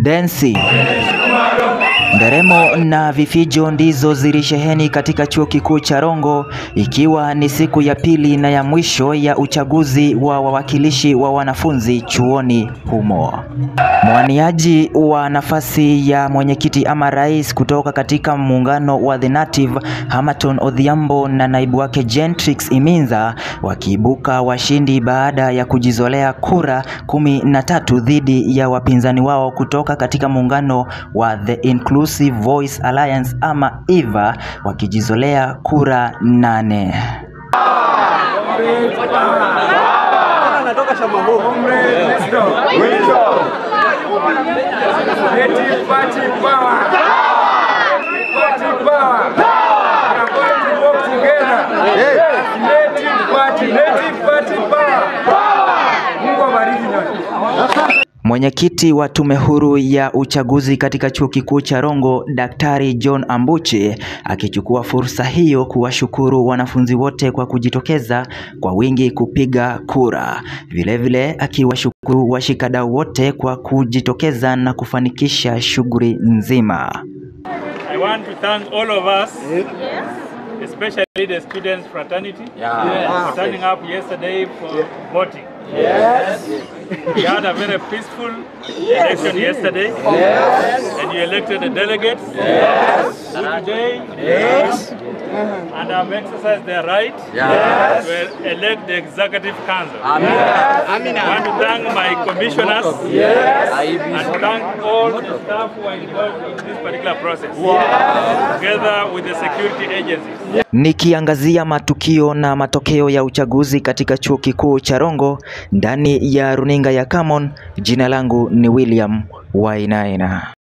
Densi, nderemo na vifijo ndizo zilisheheni katika chuo kikuu cha Rongo, ikiwa ni siku ya pili na ya mwisho ya uchaguzi wa wawakilishi wa wanafunzi chuoni humo. Mwaniaji wa nafasi ya mwenyekiti ama rais kutoka katika muungano wa The Native, Hamaton Odhiambo, na naibu wake Gentrix Iminza wakiibuka washindi baada ya kujizolea kura 13 dhidi ya wapinzani wao kutoka katika muungano wa The Inclusive Voice Alliance ama IVA wakijizolea kura 8. Mwenyekiti wa tume huru ya uchaguzi katika chuo kikuu cha Rongo, Daktari John Ambuche, akichukua fursa hiyo kuwashukuru wanafunzi wote kwa kujitokeza kwa wingi kupiga kura. Vilevile akiwashukuru washikadau wote kwa kujitokeza na kufanikisha shughuli nzima. I want to thank all of us, especially the students fraternity, for turning up yesterday for voting. Yes. We had a very peaceful election yesterday. Yes. And you elected the delegates. Yes. Today. Yes. And have exercised their right to elect the executive council. Yes. I want to thank my commissioners. Yes. And thank all the staff who are involved in this particular process. Yes. Together with the security agencies. Nikiangazia matukio na matokeo ya uchaguzi katika chuo kikuu cha Rongo ndani ya runinga ya Camon, jina langu ni William Wainaina.